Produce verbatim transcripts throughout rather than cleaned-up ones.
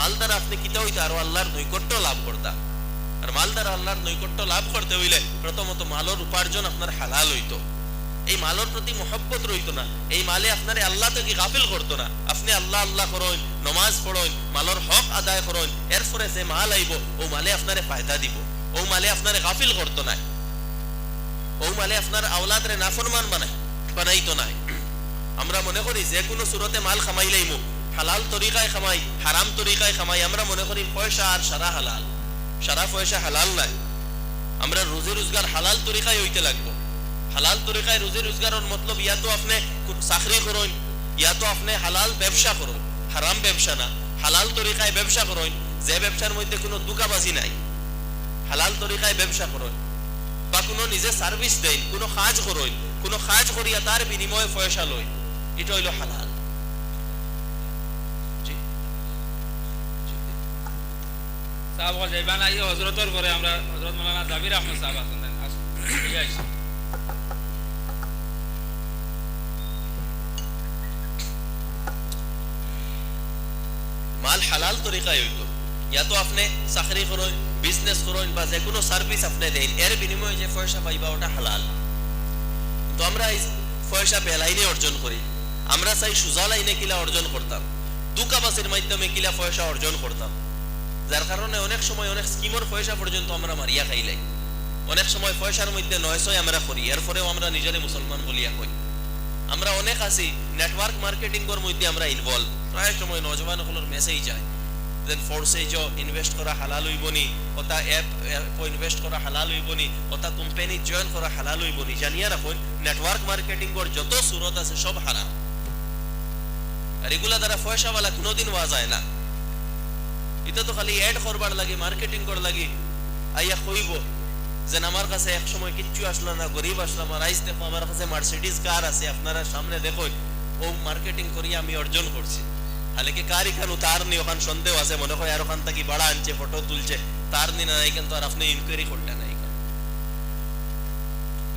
মাল দ্বারা আপনে কিতা অইতা? আরো আল্লাহর নৈকট্য লাভ করতা। আর মাল দ্বারা আল্লাহর নৈকট্য লাভ করতে অইলে প্রথমত মালর উপার্জন আপনার হালাল অইতো। এই মালর প্রতি মহব্বত রইতো না, এই মালে আপনারে আল্লাহ থাকি গাফিল করতো না। আপনে আল্লাহ আল্লাহ করইন, নমাজ পড়ইন, মালর হক আদায় করইন, এরপরে যে মাল আইবো, অউ মালে আপনারে ফায়দা দিবো, অউ মালে আপনারে গাফিল করতো নায়, অউ মালে আপনার আওলাদরে নাফরমান বানাই-, বানাইতো নায়। আমরা মনে করি যে কুনু সুরতে মাল কামাইলাইমু, হালাল তরিকায় কামাই, হারাম তরিকায় কামাই, আমরা মনে করি পয়সা আর সারা হালাল, সারা পয়সা হালাল নায়। আমরা রুজি রোজগার হালাল তরিকায় অইতে লাগবো। হালাল তরিকায় রুজি রোজগারর মতলব ইয়া তো আপনে কু-, চাকরি করইন, ইয়া তো আপনে হালাল ব্যবসা করইন, হারাম ব্যবসা না, হালাল তরিকায় ব্যবসা করইন, যে ব্যবসার মধ্যে কুনু ধুকাবাজি নাই, হালাল তরিকায় ব্যবসা করইন, বা কুনু নিজে service দেইন, কুনু কাজ করইন, কুনু কাজ করিয়া তার বিনিময়ে পয়সা লইন, ইটা অইলো হালাল। জি। সাব অকল যাইবা না, এই হজরতর পরে আমরা হজরত মৌলানা জাবির আহমদ সাব আছইন, আস-, ফিরে আইসি। মাল হালাল তরিকায় অইতো। ইয়া তো আপনে চাকরি করইন, business করইন বা যে কুনু service আপনে দেইন, এর বিনিময়ে যে পয়সা পাইবা ওটা হালাল। কিন্তু আমরা এই পয়সা বেলাইনে অর্জন করি। আমরা চাই সুজা লাইনে কিলা অর্জন করতাম, ধুকাবাজির মাধ্যমে কিলা পয়সা অর্জন করতাম। যার কারণে অনেক সময় অনেক scheme-র পয়সা পর্যন্ত আমরা মারিয়া খাইলাই। অনেক সময় পয়সার মধ্যে নয় ছয় আমরা করি, এরপরেও আমরা নিজরে মুসলমান বলিয়া কই। আমরা অনেক আছি network marketing-র মধ্যে আমরা involve। প্রায় সময় নওজোয়ান অকলর message যায়, যেন Forex-ও invest করা হালাল অইবো নি, অতা app, app-ও invest করা হালাল অইবো নি, অতা company join করা হালাল অইবো নি। জানিয়া রাখইন, network marketing-র যত সুরত আছে সব হারাম। আর ইগুলা দ্বারা পয়সাওয়ালা কুনুদিন অওয়া যায় না। ইতা তো খালি ad করবার লাগি, marketing-র লাগি আইয়া কইবো যেন আমার কাছে এক সময় কিচ্ছু আছলা না, গরিব আছলাম, আর আইজ দেখো আমার কাছে Mercedes car আছে, আপনারা সামনে দেখইন, অউ marketing করিয়া আমি অর্জন করছি। হালাকি car ইখান তার নি, অখান সন্দেহ আছে, মনে কয় আর অখান থাকি ভাড়া আনছে, photo তুলছে, তার নি না, ইখান তো আর আপনে inquiry করতা না ইখান।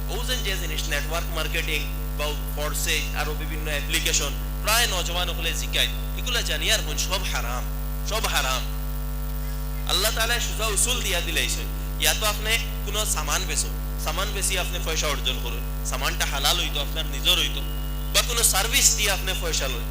অউ যেন যে জিনিস network marketing বা Forex আরো বিভিন্ন application, প্রায় নওজোয়ান অকলে জিকাইন, ইগুলা জানিয়া রাখইন সব হারাম, সব হারাম। আল্লাহ তাআলায় সুজা উসুল দিয়া দিলাইছইন, ইয়া তো আপনে কুনু সামান বেচইন, সামান বেচি আপনে পয়সা অর্জন করইন, সামানটা হালাল অইতো, আপনার নিজর অইতো, বা কুনু service দিয়া আপনে পয়সা লইন।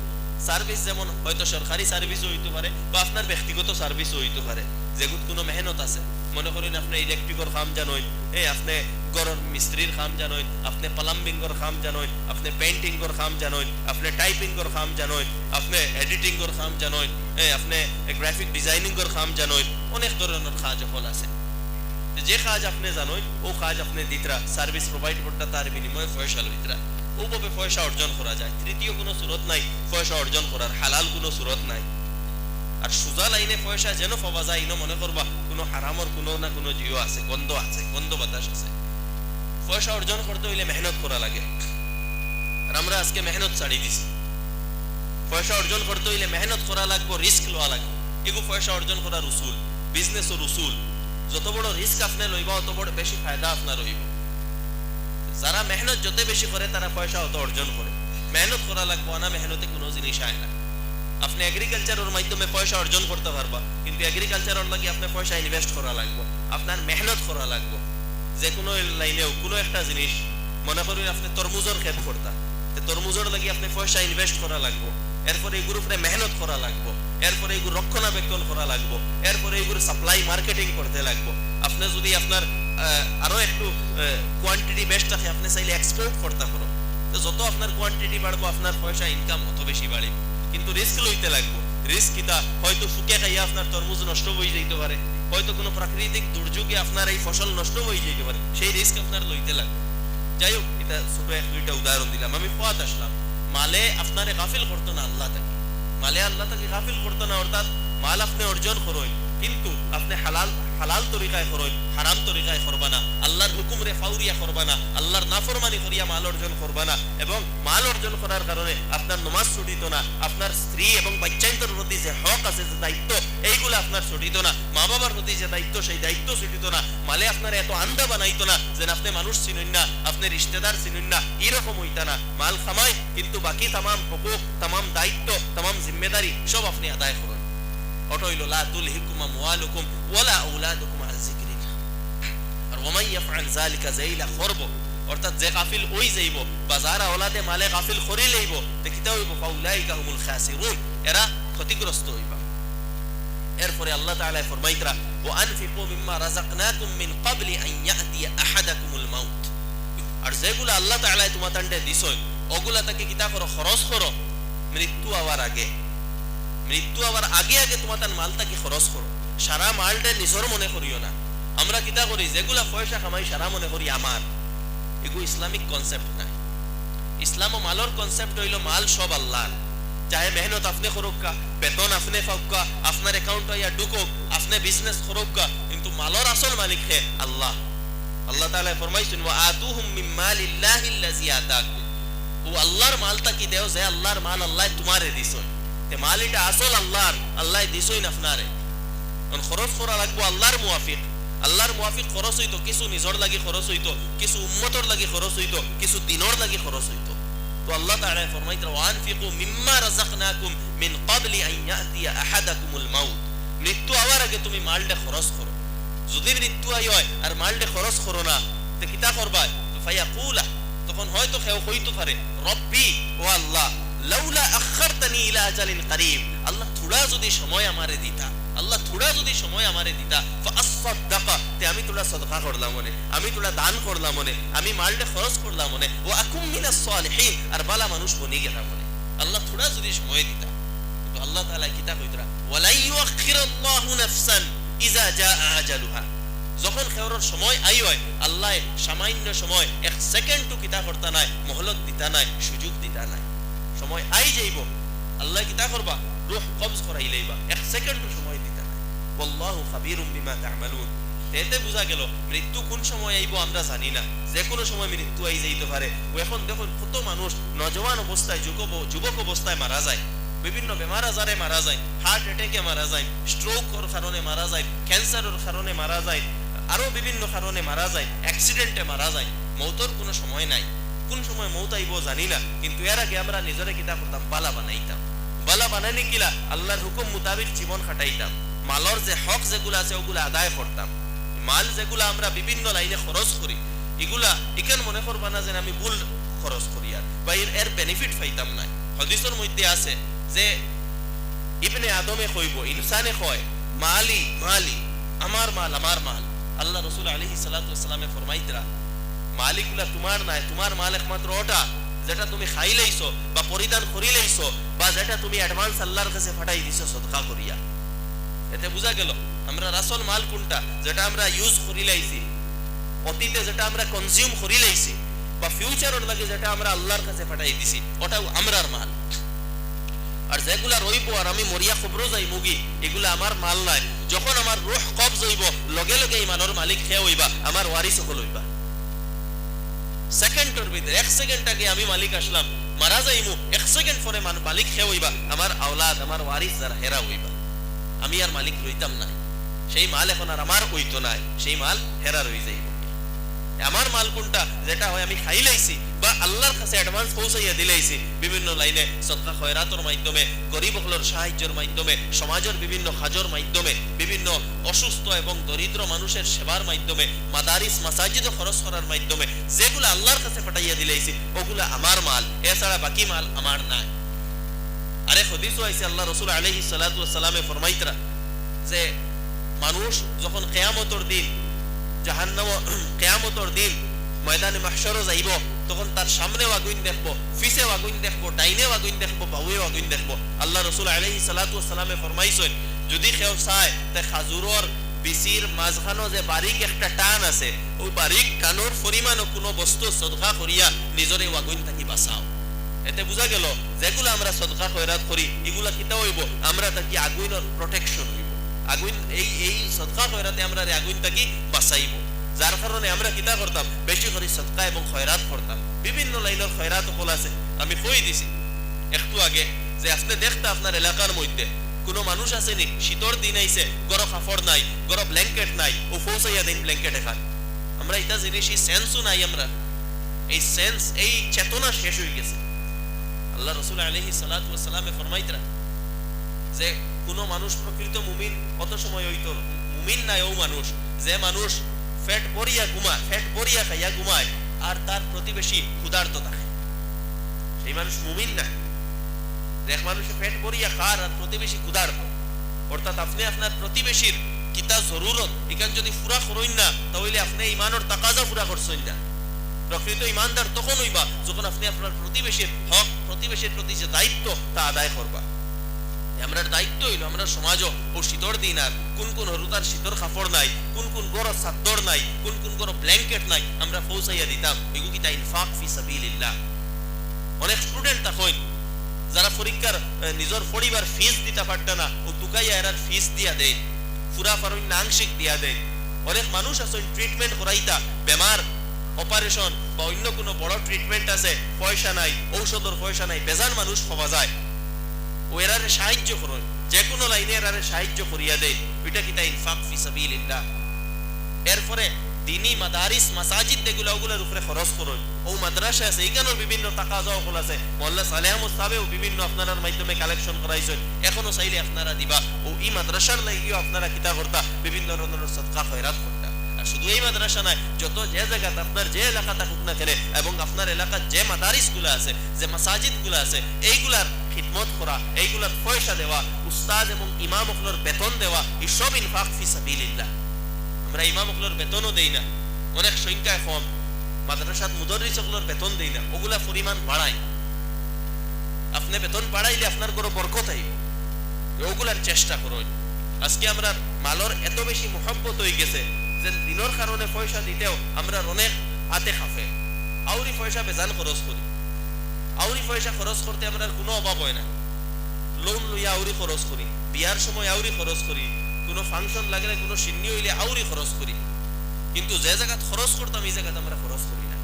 Service যেমন হয়তো সরকারি service-ও অইতো পারে বা আপনার ব্যক্তিগত service-ও অইতো পারে, যেগুত কুনু মেহনত আছে। মনে করইন আপনে electric-র কাম জানইন, এ, আপনে ঘরর মিস্ত্রির কাম জানইন, আপনে plumbing-র কাম জানইন, আপনে painting-র কাম জানইন, আপনে typing-র কাম জানইন, আপনে editing-র কাম জানইন, এ, আপনে graphic designing-র কাম জানইন, অনেক ধরনর কাজ অকল আছে। যে কাজ আপনে জানইন, অউ কাজ আপনে দিতরা, service provide করতরা, তার বিনিময়ে পয়সা লইতরা। অউভাবে পয়সা অর্জন করা যায়। তৃতীয় কুনু সুরত নাই পয়সা অর্জন করার, হালাল কুনু সুরত নাই। আর সুজা লাইনে পয়সা যেন পাওয়া যায়, ইনো মনে করবা কুনু হারামর কুনু না কুনু জিও আছে, গন্ধ আছে, গন্ধ বাতাস আছে। পয়সা অর্জন করতে অইলে মেহনত করা লাগে। আর আমরা আজকে মেহনত ছাড়ি দিছি। পয়সা অর্জন করতে অইলে মেহনত করা লাগবো, risk লওয়া লাগবো। ইগু পয়সা অর্জন করার উসুল, business-র উসুল। যত বড় risk আপনে লইবা, অত বড় বেশি ফায়দা আপনার অইবো। যারা মেহনত যত বেশি করে, তারা পয়সা অত অর্জন করে। মেহনত করা লাগবো, অনা মেহনতে কুনু জিনিস আয় না। আপনে agriculture-র মাধ্যমে পয়সা অর্জন করতা পারবা, কিন্তু agriculture-র লাগি আপনে পয়সা invest করা লাগবো, আপনার মেহনত করা লাগবো। যে কুনু লাইনেও কুনু একটা জিনিস, মনে করইন আপনে তরমুজর খেত করতা, তে তরমুজর লাগি আপনে পয়সা invest করা লাগবো, এরপরে ইগুর উপরে মেহনত করা লাগবো, এরপরে ইগুর রক্ষণাবেক্ষণ করা লাগবো, এরপরে ইগুর supply marketing করতে লাগবো। আপনে যুদি আপনার, আহ, আরো একটু, আহ, quantity বেশ থাকে, আপনে চাইলে export করতা পারইন। তে যত আপনার quantity বাড়বো, আপনার পয়সা income অত বেশি বাড়িবো। কিন্তু risk লইতে লাগবো। Risk কিতা? হয়তো ফুকে খাইয়া আপনার তরমুজ নষ্ট অইযাইতো পারে, হয়তো কুনু প্রাকৃতিক দুর্যোগে আপনার এই ফসল নষ্ট অইযাইতো পারে, সেই risk আপনার লইতে লাগবো। যাই হোক, ইতা ছোট এক দুইটা উদাহরণ দিলাম। আমি কওয়াত আছলাম, মালে আপনারে গাফিল করতো না আল্লাহ থাকি। মালে আল্লাহ থাকি গাফিল করতো না, অর্থাৎ মাল আপনে অর্জন করইন, কিন্তু আপনে হালাল, হালাল তরিকায় করইন, হারাম তরিকায় করবা না, আল্লাহর হুকুমরে ফাউরিয়া করবা না, আল্লাহর নাফরমানি করিয়া মাল অর্জন করবা না। এবং মাল অর্জন করার কারণে আপনার নমাজ ছুটিতো না, আপনার স্ত্রী এবং বাচ্চাইন্তর প্রতি যে হক আছে, যে দায়িত্ব, এইগুলা আপনার ছুটিতো না, মা বাবার প্রতি যে দায়িত্ব, সেই দায়িত্ব ছুটিতো না। মালে আপনারে এত আন্ধা বানাইতো না যেন আপনে মানুষ চিনইন না, আপনে রিশতেদার চিনইন না, ইরকম অইতা না। মাল কামাইন, কিন্তু বাকি তামাম হুকুক, তামাম দায়িত্ব, তামাম জিম্মেদারি সব আপনে আদায় করইন। ওটা অইলো, "লা তুলহিকুম আমওয়ালুকুম ওয়ালা আওলাদুকুম আন যিকরিল্লাহ।" আর "ওয়া মান ইয়াফআল যালিকা", যেইলা করবো, অর্থাৎ যে গাফিল অই যাইবো, বা যার আওলাদে মালে গাফিল করি লইবো, তে কিতা অইবো? "ফাউলাইকা হুমুল খাসিরুন", এরা ক্ষতিগ্রস্ত অইবা। এরপরে আল্লাহ তাআলায় ফরমাইতরা, "ওয়া আনফিকু মিম্মা রাযাকনাকুম মিন ক্বাবলি আন ইয়াতিয়া আহাদাকুমুল মাউত।" আর যেগুলা আল্লাহ তাআলায় তুমাতানরে দিছইন, ওগুলা থাকি কিতা করো? খরচ করো, মৃত্যু আওয়ার আগে। মৃত্যু আওয়ার আগে আগে তুমাতান মাল থাকি খরচ করো। সারা মালরে নিজর মনে করিও না। আমরা কিতা করি, যেগুলা পয়সা কামাই সারা মনে করি আমার। এগু ইসলামিক concept নায়। ইসলামো মালর concept অইলো মাল সব আল্লাহর। চাহে মেহনত আপনে করউক্কা, বেতন আপনে পাউক্কা, আপনার account-ও আইয়া ঢুকউক, আপনে business করউক্কা, কিন্তু মালর আসল মালিক হে আল্লাহ। আল্লাহ তাআলায় ফরমাইছইন, "ওয়া আতুহুম মিন মালিল্লাহিল্লাযী আতাকুম।" অউ আল্লাহর মাল থাকি দেও, যে আল্লাহর মাল আল্লায় তুমারে দিছইন। তে মাল ইটা আসল আল্লাহর, আল্লায় দিছইন আপনারে। অখন খরচ করা লাগবো আল্লাহর মুয়াফিক। আল্লাহর মুয়াফিক খরচ অইতো, কিছু নিজর লাগি খরচ অইতো, কিছু উম্মতর লাগি খরচ অইতো, কিছু দ্বীনর লাগি খরচ অইতো। তো আল্লাহ তাআলায় ফরমাইতরা, "ওয়া আনফিকু মিম্মা রাযাকনাকুম মিন ক্বাবলি আন ইয়াতিয়া আহাদাকুমুল মাউত।" মৃত্যু আওয়ার আগে তুমি মালরে খরচ করো। যুদি মৃত্যু আই অয় আর মালরে খরচ করো না, তে কিতা করবায়? তো ফায়াকুলা, তখন হয়তো কেউ কইতো পারে, "রব্বি, ও আল্লাহ, লাউলা আখখারতানি ইলা আজালিন কারীব, আল্লাহ, থুড়া যুদি সময় আমারে দিতা, আল্লাহ, থুড়া যুদি সময় আমারে দিতা, ফাআসাদ্দাকা, তে আমি থুড়া সদকা করলাম অনে, আমি থুড়া দান করলাম অনে, আমি মালরে খরচ করলাম অনে, ওয়া আকুম মিনাস সালিহিন, আর বালা মানুষ বনি গেলাম অনে, আল্লাহ, থুড়া যুদি সময় দিতা।" কিন্তু আল্লাহ তাআলায় কিতা কইতরা? "ওয়ালা ইউআখিরাল্লাহু নাফসান ইযা জাআ আজালুহা।" যখন কেউরর সময় আই অয়, আল্লায় সামান্য সময়, এক second-ও কিতা করতা নায়, মহলত দিতা নায়, সুযোগ দিতা নায়। সময় আই যাইবো, আল্লায় কিতা করবা? রুহ কবজ করাই লইবা, এক second-ও সময় দিতা নায়। ওয়াল্লাহু খাবীরুম বিমা তা'মালুন। এতে বুঝা গেল, মৃত্যু কোন সময় আইবো আমরা জানি না, যে কোনো সময় মৃত্যু আই যাইতো পারে। অউ এখন দেখো, কত মানুষ নওজোয়ান অবস্থায়, যুবক, যুবক অবস্থায় মারা যায়, বিভিন্ন বেমার আজারে মারা যায়, heart attack-এ মারা যায়, stroke-র কারণে মারা যায়, cancer-র কারণে মারা যায়, আরো বিভিন্ন কারণে মারা যায়, accident-এ মারা যায়। মউতর কোনো সময় নাই, কোন সময় মউত আইবো জানি না, কিন্তু এর আগে আমরা নিজরে কিতা করতাম? বালা বানাইতাম। বালা বানানি কিলা? আল্লাহর হুকুম মোতাবেক জীবন কাটাইতাম, মালর যে হক যেগুলা আছে ওগুলা আদায় করতাম। মাল যেগুলা আমরা বিভিন্ন লাইনে খরচ করি, ইগুলা ইখান মনে করবা না যেন আমি ভুল খরচ করিয়ার বা এর, এর benefit পাইতাম নায়। হাদিসর মধ্যে আছে যে ইবনে আদমে কইবো, ইনসানে কয়, "মালি, মালি, আমার মাল, আমার মাল।" আল্লাহ রসুল আলাইহিস সালাতু ওয়াস সালামে ফরমাইতরা, "মাল ইগুলা তুমার নায়, তুমার মাল একমাত্র ওটা যেটা তুমি খাইলাইছো বা পরিধান করিলাইছো বা যেটা তুমি advance আল্লাহর কাছে পাঠাই দিছো সদকা করিয়া।" এতে বুঝা গেল, আমরার আসল মাল কোনটা, যেটা আমরা use করিলাইছি, অতীতে যেটা আমরা consume করিলাইছি, বা future-র লাগি যেটা আমরা আল্লাহর কাছে পাঠাই দিছি, ওটাউ আমরার মাল। আর যেগুলা রইবো আর আমি মরিয়া কবরো যাইমুগি, ইগুলা আমার মাল নায়। যখন আমার রুহ কবজ অইবো, লগে লগে ই মালর মালিক কে অইবা? আমার ওয়ারিস অকল অইবা। Second-র ভিতরে, এক second আগে আমি মালিক আছলাম, মারা যাইমু, এক second পরে মান-, মালিক কে অইবা? আমার আওলাদ, আমার ওয়ারিস যারা, হেরা অইবা। আমি আর মালিক রইতাম নায়। সেই মাল এখন আর আমার অইতো নায়, সেই মাল হেরার অই যাইবো। আমার মাল কোনটা? যেটা হয় আমি খাইলাইছি বা আল্লাহর কাছে advance পৌঁছাইয়া দিলাইছি, বিভিন্ন লাইনে সদকা খয়রাতর মাধ্যমে, গরিব অকলর সাহায্যর মাধ্যমে, সমাজর বিভিন্ন কাজর মাধ্যমে, বিভিন্ন অসুস্থ এবং দরিদ্র মানুষের সেবার মাধ্যমে, মাদারিস মাসাজিদো খরচ করার মাধ্যমে, যেগুলা আল্লাহর কাছে পাঠাইয়া দিলাইছি, ওগুলা আমার মাল, এছাড়া বাকি মাল আমার নায়। আরেক হাদিসও আইছে, আল্লাহ রসুল আলাইহিস সালাতু ওয়াস সালামে ফরমাইতরা যে মানুষ যখন কিয়ামতর দিন জাহান্নামো, কিয়ামতর দিন ময়দানে মাহশরো যাইবো, তখন তার সামনেও আগুইন দেখবো, পিছেও আগুইন দেখবো, ডাইনেও আগুইন দেখবো, বাউয়েও আগুইন দেখবো। আল্লাহ রসুল আলাইহিস সালাতু ওয়াস সালামে ফরমাইছইন, যদি কেউ চায়, তে খাজুরর বিচির মাঝখানো যে বারিক একটা টান আছে, অউ বারিক টানর পরিমাণও কোনো বস্তু সদকা করিয়া নিজরে অউ আগুইন থাকি বাঁচাও। এতে বুঝা গেল, যেগুলা আমরা সদকা খয়রাত করি, ইগুলা কিতা অইবো? আমরা থাকি আগুইনর protection অইবো। আগুইন, এই, এই সদকা খয়রাতে আমরারে আগুইন থাকি বাঁচাইবো। যার কারণে আমরা কিতা করতাম? বেশি করি সদকা এবং খয়রাত করতাম। বিভিন্ন লাইনর খয়রাত অকল আছে, আমি কই দিছি একটু আগে, যে আপনে দেখতা আপনার এলাকার মধ্যে কোনো মানুষ আছে নি, শীতর দিন আইছে, গরো কাপড় নাই, গরো blanket নাই, অউ পৌঁছাইয়া দেইন blanket এখান। আমরা ইতা জিনিস, ই sense-ও নাই আমরা। এই sense, এই চেতনা শেষ অই গেছে। আল্লাহ রসুল আলাইহিস সালাতু ওয়াস সালামে ফরমাইতরা যে কুনু মানুষ প্রকৃত মুমিন অত সময় অইতো, মুমিন নায় অউ মানুষ, যে মানুষ পেট ভরিয়া ঘুমায়, পেট ভরিয়া খাইয়া ঘুমায়, আর তার প্রতিবেশী ক্ষুধার্ত থাকে। সেই মানুষ মুমিন নায়। যে এক মানুষে পেট ভরিয়া খার আর প্রতিবেশী ক্ষুধার্ত, অর্থাৎ আপনে আপনার প্রতিবেশীর কিতা জরুরত, ইখান যুদি পুরা করইন না, তা অইলে আপনে ইমানর তাকাজা পুরা করছইন না। প্রকৃত ইমানদার তখন অইবা, যখন আপনে আপনার প্রতিবেশীর হক, প্রতিবেশীর প্রতি যে দায়িত্ব, তা আদায় করবা। আমরার দায়িত্ব অইলো, আমরার সমাজো অউ শীতর দিন আর কুন কুন হুরুতার শীতর কাপড় নাই, কুন কুন ঘরো চাদ্দর নাই, কুন কুন ঘরো blanket নাই, আমরা পৌঁছাইয়া দিতাম। এগু কিতা? ইনফাক ফি সাবিলিল্লাহ। অনেক student থাকইন, যারা পরীক্ষার, এ, নিজর পড়িবার fees দিতা পারতা না, অউ তুকাইয়া এরার fees দিয়া দেইন, পুরা পারইন না আংশিক দিয়া দেইন। অনেক মানুষ আছইন treatment করাইতা, বেমার, operation বা অইন্য কুনু বড় treatment আছে, পয়সা নাই, ঔষধর পয়সা নাই, বেজান মানুষ পাওয়া যায়। অউ এরারে সাহায্য করইন, যে কুনু লাইনে এরারে সাহায্য করিয়া দেইন, ইটা কিতা? ইনফাক ফি সাবিলিল্লাহ। এরপরে দিনি মাদারিস, মাসাজিদ যেগুলা, অগুলার উপরে খরচ করইন। অউ মাদ্রাসা আছে, ইখানর বিভিন্ন তাকাজা অকল আছে, মোল্লা সালেহ আহমদ সাহেবেও বিভিন্ন আপনারার মাধ্যমে collection করাইছইন, এখনো চাইলে আপনারা দিবা। অউ ই মাদ্রাসার লাগিও আপনারা কিতা করতা? বিভিন্ন ধরনর সদকা খয়রাত করতা। আর শুধু এই মাদ্রাসা নায়, যত যে জাগাত আপনার যে এলাকা থাকুক না কেনে, এবং আপনার এলাকাত যে মাদারিসগুলা আছে, যে মাসাজিদগুলা আছে, এইগুলার খিদমত করা, এইগুলার পয়সা দেওয়া, উস্তাদ এবং ইমাম অকলর বেতন দেওয়া, ই সব ইনফাক ফি সাবিলিল্লাহ। আমরা ইমাম অকলর বেতনও দেই না, অনেক সংখ্যায় কম। মাদ্রাসাত মুদররিস অকলর বেতন দেই না, অগুলা পরিমাণ বাড়াই। আপনে বেতন বাড়াইলে আপনার ঘরো বরকত আইবো, অগুলার চেষ্টা করইন। আজকে আমরার মালর এত বেশি মহব্বত অইগেছে যে দিনর কারণে পয়সা দিতেও আমরার অনেক আতে কাঁপে। আউরি পয়সা বেজান খরচ করি, আউরি পয়সা খরচ করতে আমরার কুনু অভাব অয় না। Loan লইয়া আউরি খরচ করি, বিয়ার সময় আউরি খরচ করি, কুনু function লাগলে, কুনু শিন্নি অইলে আউরি খরচ করি। কিন্তু যে জাগাত খরচ করতাম, ই জাগাত আমরা খরচ করি না।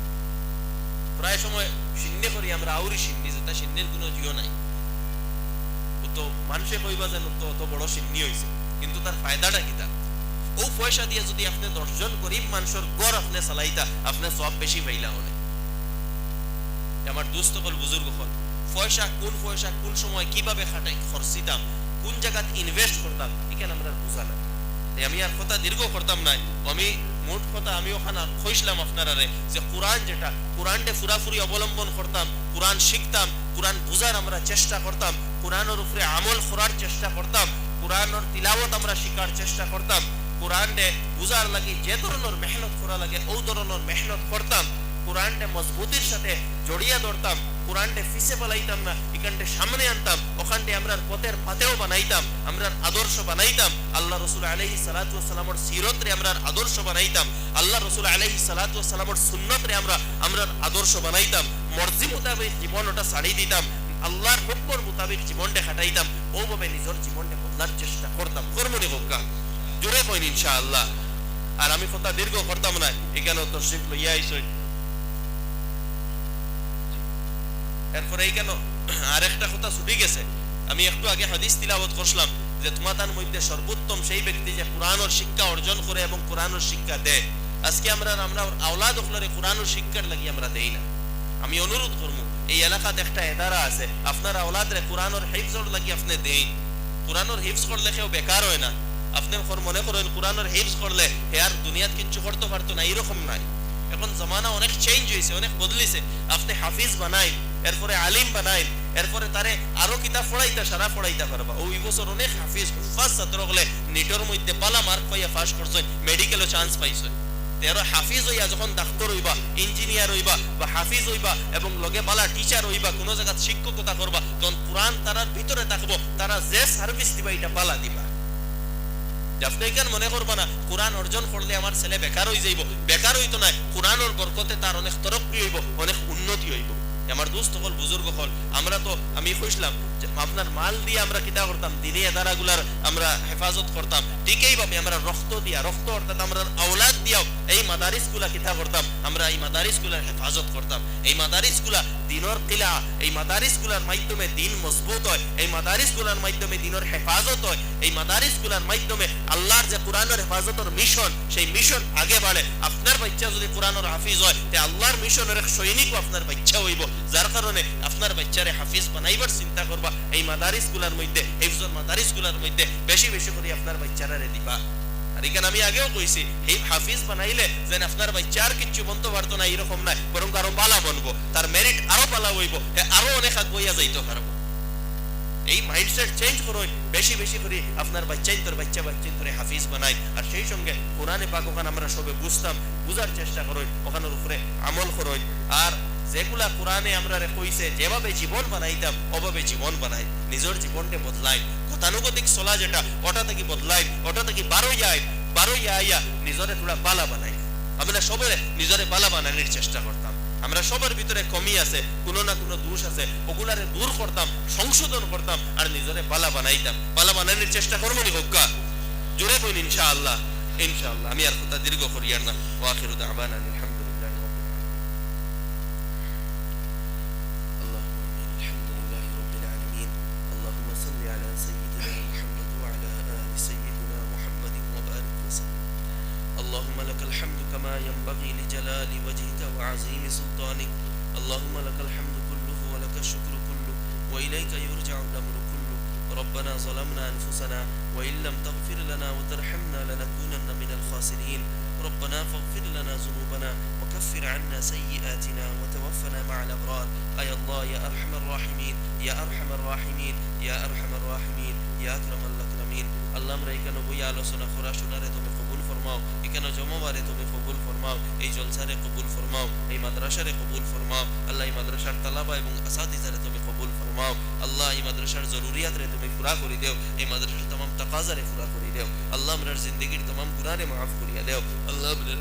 প্রায় সময় শিন্নি করি আমরা, আউরি শিন্নি, যেটা শিন্নির কুনু জিও নাই। অউ তো মানষে কইবা যেন তো অত বড় শিন্নি অইছে, কিন্তু তার ফায়দাটা কিতা? অউ পয়সা দিয়া যুদি আপনে দশ জন গরিব মানষর ঘর আপনে চালাইতা, আপনে সওয়াব বেশি পাইলা অনে। আমার দোস্ত অকল, বুজুর্গ অকল, পয়সা, কুন পয়সা কুন সময় কিভাবে খাটাই, খরচিতাম, কুন জাগাত invest করতাম, ইখান আমরার বুঝা নাই। তাই আমি আর কথা দীর্ঘ করতাম নায়। আমি মোট কথা আমি অখান আর কইছলাম আপনারারে যে কুরআন যেটা, কুরআনরে পুরাপুরি অবলম্বন করতাম, কুরআন শিখতাম, কুরআন বুঝার আমরা চেষ্টা করতাম, কুরআনর উপরে আমল করার চেষ্টা করতাম, কুরআনর তিলাওয়াত আমরা শিখার চেষ্টা করতাম, কুরআনরে বুঝার লাগি যে ধরনর মেহনত করা লাগে, অউ ধরনর মেহনত করতাম, কুরআনরে মজবুতির সাথে জড়িয়া ধরতাম, কুরআনরে পিছে ফালাইতাম না, ইখানরে সামনে আনতাম, অখানরে আমরার পথের পাতেও বানাইতাম, আমরার আদর্শ বানাইতাম। আল্লার রসুল আলাইহিস সালাতু ওয়াস সালামর সিরতরে আমরার আদর্শ বানাইতাম, আল্লার রসুল আলাইহিস সালাতু ওয়াস সালামর সুন্নতরে আমরা আমরার আদর্শ বানাইতাম, মর্জি মোতাবেক জীবন অটা ছাড়ি দিতাম, আল্লার হুকুমর মোতাবেক জীবনরে খাটাইতাম, অউভাবে নিজর জীবনরে বদলার চেষ্টা করতাম। করমুনি কউক্কা? জোরে কইন ইনশাআল্লাহ। আর আমি কথা দীর্ঘ করতাম নায়, ইখানো তশরিফ লইয়া আইছইন। এরপরে ইখানো আরেকটা কথা ছুটি গেছে। আমি একটু আগে হাদিস তিলাওয়াত করছলাম যে তুমাতান মধ্যে সর্বোত্তম সেই ব্যক্তি যে কুরআনর শিক্ষা অর্জন করে এবং কুরআনর শিক্ষা দেয়। আজকে আমরা, আমরা আওলাদ অকলরে কুরআনর শিক্ষার লাগি আমরা দেই না। আমি অনুরোধ করমু, এই এলাকাত একটা এদারা আছে, আপনার আওলাদরে কুরআনর হিফজর লাগি আপনে দেইন। কুরআনর হিফজ করলে কেউ বেকার অয় না। আপনে কর-, মনে করইন কুরআনর হিফজ করলে হে আর দুনিয়াত কিচ্ছু করতো পারতো না, ইরকম নায়। এখন জমানা অনেক change অইছে, অনেক বদলিছে। আপনে হাফিজ বানাইন, এরপরে আলিম বানাইন, এরপরে তারে আরো কিতাব পড়াইতা, সারা পড়াইতা পারবা। অউ ই বছর অনেক হাফিজ, হুফফাজ ছাত্র অকলে নিটর মধ্যে বালা mark পাইয়া পাস করছইন, মেডিকেলও chance পাইছইন। তে আরো হাফিজ অইয়া যখন ডাক্তর অইবা, engineer অইবা বা হাফিজ অইবা এবং লগে বালা teacher অইবা, কুনু জাগাত শিক্ষকতা করবা, তখন কুরআন তারার ভিতরে থাকবো, তারা যে service দিবা, ইটা বালা দিবা। যে আপনে ইখান মনে করবা না, কুরআন অর্জন করলে আমার ছেলে বেকার অইযাইবো, বেকার অইতো নায়, কুরআনর বরকতে তার অনেক তরক্কি অইবো, অনেক উন্নতি অইবো। আমার দোস্ত অকল, বুজুর্গ অকল, আমরা তো, আমি কইছলাম যে আপনার মাল দিয়া আমরা কিতা করতাম, দিনি এদারাগুলার আমরা হেফাজত করতাম, ঠিক এইভাবে আমরা রক্ত দিয়া, রক্ত অর্থাৎ আমরার আওলাদ দিয়াও এই মাদারিসগুলা কিতা করতাম, আমরা এই মাদারিসগুলার হেফাজত করতাম। এই মাদারিসগুলা দিনর কিলা, এই মাদারিসগুলার মাধ্যমে দিন মজবুত অয়, এই মাদারিসগুলার মাধ্যমে দিনর হেফাজত অয়, এই মাদারিসগুলার মাধ্যমে আল্লার যে কুরআনর হেফাজতর mission, সেই mission আগে বাড়ে। আপনার বাইচ্চা যুদি কুরআনর হাফিজ অয়, তে আল্লার missionর এক সৈনিকও আপনার বাইচ্চা অইবো, যার কারণে আপনার বাইচ্চারে হাফিজ বানাইবার চিন্তা করবা, এই মাদারিসগুলার মধ্যে, হিফজর মাদারিসগুলার মধ্যে বেশি বেশি করি আপনার বাইচ্চারারে দিবা। আর ইখান আমি আগেও কইছি, হি-, হাফিজ বানাইলে যেন আপনার বাইচ্চা আর কিচ্ছু বনতো পারতো না, এইরকম নায়, বরং আরো বালা বনবো, তার merit আরো বালা অইবো, হে আরো অনেক আগুয়াইয়া যাইতো পারবো। এই mindset change করইন, বেশি বেশি করি আপনার বাইচ্চাইন্তর, বাইচ্চা বাইচ্চাইন্তরে হাফিজ বানাইন। আর সেই সঙ্গে কোরআনে পাক অখান আমরা সবে বুঝতাম, বুঝার চেষ্টা করইন, অখানর উপরে আমল করইন। আর যেগুলা কোরআনে আমরারে কইছে যেভাবে জীবন বানাইতাম, ওভাবে জীবন বানাইন। নিজর জীবনরে বদলাইন, গতানুগতিক চলা যেটা, ওটা থাকি বদলাইন, ওটা থাকি বারইয়া আইন, বারইয়া আইয়া নিজরে থুড়া বালা বানাইন। আমরা সবে নিজরে বালা বানানির চেষ্টা করতাম। আমরা সবার ভিতরে কমি আছে, কুনু না কুনু দোষ আছে, ওগুলারে দূর করতাম, সংশোধন করতাম, আর নিজরে বালা বানাইতাম। বালা বানানির চেষ্টা করমু নি কউক্কা? জোরে কইন ইনশাআল্লাহ, ইনশাআল্লাহ। আমি আর কথা দীর্ঘ করিয়ার না। ওয়া আখিরু দাওয়ানা আলহামদুলিল্লাহি রাব্বিল আলামিন। اللهم آمين. الحمد لله رب العالمين. اللهم صل على سيدنا محمد وعلى آل سيدنا محمد وبارك وسلم. اللهم لك الحمد كما ينبغي لجلال وجهك وعظيم سلطانك. اللهم لك الحمد كله ولك الشكر كله وإليك يرجع الأمر كله. ربنا ظلمنا أنفسنا وإن لم تغفر لنا وترحمنا لنكونن من الخاسرين. ربنا فاغفر لنا ذنوبنا وكفر عنا سيئاتنا وتوفنا مع الأبرار. আয় আল্লাহ, ইয়া আরহামার রাহিমিন, ইয়া আরহামার রাহিমিন, ইয়া আরহামার রাহিমিন, ইয়া আকরামাল আকরামিন। আল্লাহ, আমরা ইখানো বইয়া আলোচনা করা শোনারে তুমি কবুল ফরমাও, ইখানো জমা অওয়ারে তুমি কবুল ফরমাও, এই জলসারে কবুল ফরমাও, এই মাদ্রাসারে কবুল ফরমাও। আল্লাহ, এই মাদ্রাসার তালাবা এবং আসাতিজারে তুমি কবুল ফরমাও। আল্লাহ, এই মাদ্রাসার জরুরিয়াতরে তুমি পুরা করি দেও, এই মাদ্রাসার তামাম তাকাজারে পুরা করি দেও। আল্লাহ, আমরার জিন্দেগির তামাম গুনারে মাফ করিয়া দেও। আল্লাহ, আমরার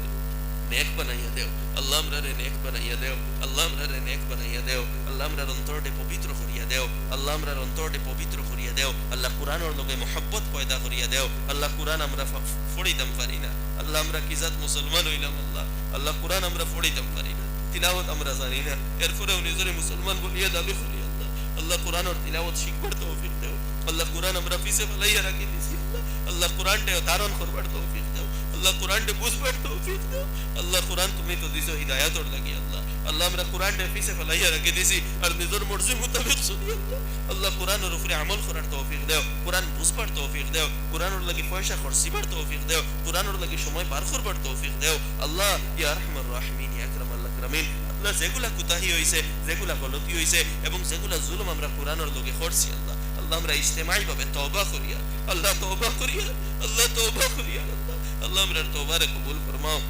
নেক বানাইয়া দেও। আল্লাহ, আমরারে নেক বানাইয়া দেও। আল্লাহ, আমরারে নেক বানাইয়া দেও। আল্লাহ, আমরার অন্তররে পবিত্র করিয়া দেও। আল্লাহ, আমরার অন্তররে পবিত্র করিয়া দেও। আল্লাহ, কোরআনর লগে মহব্বত পয়দা করিয়া দেও। আল্লাহ, কোরআন আমরা ফ-, ফ-, পড়িতাম পারি না। আল্লাহ, আমরা কি জাত মুসলমান অইলাম আল্লাহ? আল্লাহ, কোরআন আমরা পড়িতাম পারি না, তিলাওয়াত আমরা জানি না, এরপরেও নিজরে মুসলমান বলিয়া দাবি করি আল্লাহ। আল্লাহ, কোরআনর তিলাওয়াত শিখবার তৌফিক দেও। আল্লাহ, কোরআন আমরা পিছে ফালাইয়া রাখি দিছি আল্লাহ। আল্লাহ, কোরআনরে ধারণ করবার তৌফিক দেও। আল্লাহ, কোরআনরে বুঝবার তৌফিক দেও। আল্লাহ, কোরআন তুমি তো দিছো হিদায়াতর লাগি আল্লাহ। আল্লাহ, আমরা কোরআনরে পিছে ফালাইয়া রাখি দিছি, আর নিজর মর্জি মোতাবেক চলি আল্লাহ। আল্লাহ, কোরআনর উপরে আমল করার তৌফিক দেও, কোরআন বুঝবার তৌফিক দেও, কোরআনর লাগি পয়সা খরচিবার তৌফিক দেও, কোরআনর লাগি সময় বার করবার তৌফিক দেও। আল্লাহ, ইয়া আরহামার রাহিমিন, ইয়া আকরামাল আকরামিন, আল্লাহ, যেগুলা কুতাহি অইছে, যেগুলা গলতি অইছে এবং যেগুলা জুলুম আমরা কোরআনর লগে করছি আল্লাহ, আল্লাহ, আমরা ইজতেমাইভাবে তওবা করিয়া, আল্লাহ, তওবা করিয়া, আল্লাহ, তওবা করিয়া আল্লাহ, আল্লাহ, আমরার তওবারে কবুল ফরমাও।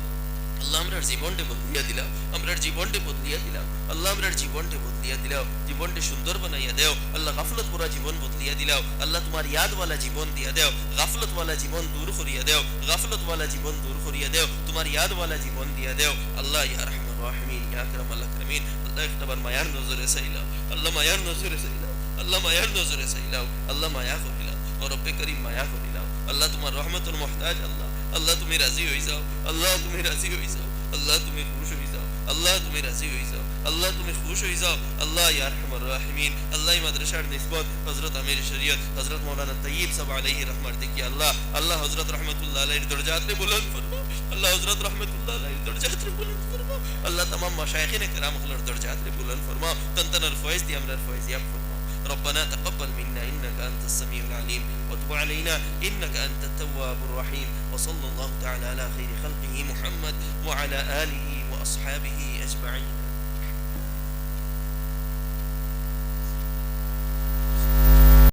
আল্লাহ, আমরার জীবনরে বদলিয়া দিলাও, আমরার জীবনরে বদলিয়া দিলাও, আল্লাহ, আমরার জীবনরে বদলিয়া দিলাও, জীবনরে সুন্দর বানাইয়া দেও। আল্লাহ, গাফলত ভরা জীবন বদলিয়া দিলাও। আল্লাহ, তুমার ইয়াদওয়ালা জীবন দিয়া দেও, গাফলতওয়ালা জীবন দূর করিয়া দেও, গাফলতওয়ালা জীবন দূর করিয়া দেও, তুমার ইয়াদওয়ালা জীবন দিয়া দেও। আল্লাহ, ইয়া আরহামার রাহিমিন, ইয়া আকরামাল আকরামিন, আল্লাহ, একটাবার মায়ার নজরে চাইলাও, আল্লাহ, মায়ার নজরে চাইলাও, আল্লাহ, মায়ার নজরে চাইলাও, আল্লাহ, মায়া করিলাও, ও রব্বে করিম, মায়া করিলাও। আল্লাহ, তুমার রহমতর মুহতাজ আল্লাহ, আল্লাহ, তুমি রাজি অই যাও, আল্লাহ, তুমি রাজি অই যাও, আল্লাহ, তুমি খুশ অই যাও, আল্লাহ, তুমি রাজি অই যাও, আল্লাহ, তুমি খুশ অই যাও। আল্লাহ, ইয়া আরহামার রাহিমিন, আল্লাহ, এই মাদ্রাসার নিসবত হযরত আমির শরীয়ত, হযরত মাওলানা তৈয়ব সাহেব আলাইহি রহমার দিকে আল্লাহ, আল্লাহ, হযরত রহমতুল্লাহ আলাইহির দরজাতরে বুলন্দ ফরমাও, আল্লাহ, হযরত রহমতুল্লাহ আলাইহির দরজাতরে বুলন্দ ফরমাও, আল্লাহ, তামাম মাশায়েখিনে কেরাম অকলর দরজাতরে বুলন্দ ফরমাও, তান তানর ফয়েজ দি আমরার ফয়েজিয়াব ফরমাও। ربنا تقبل منا إنك أنت السميع العليم وتب علينا إنك أنت التواب الرحيم. وصلى الله تعالى على خير خلقه محمد وعلى آله وأصحابه أجمعين.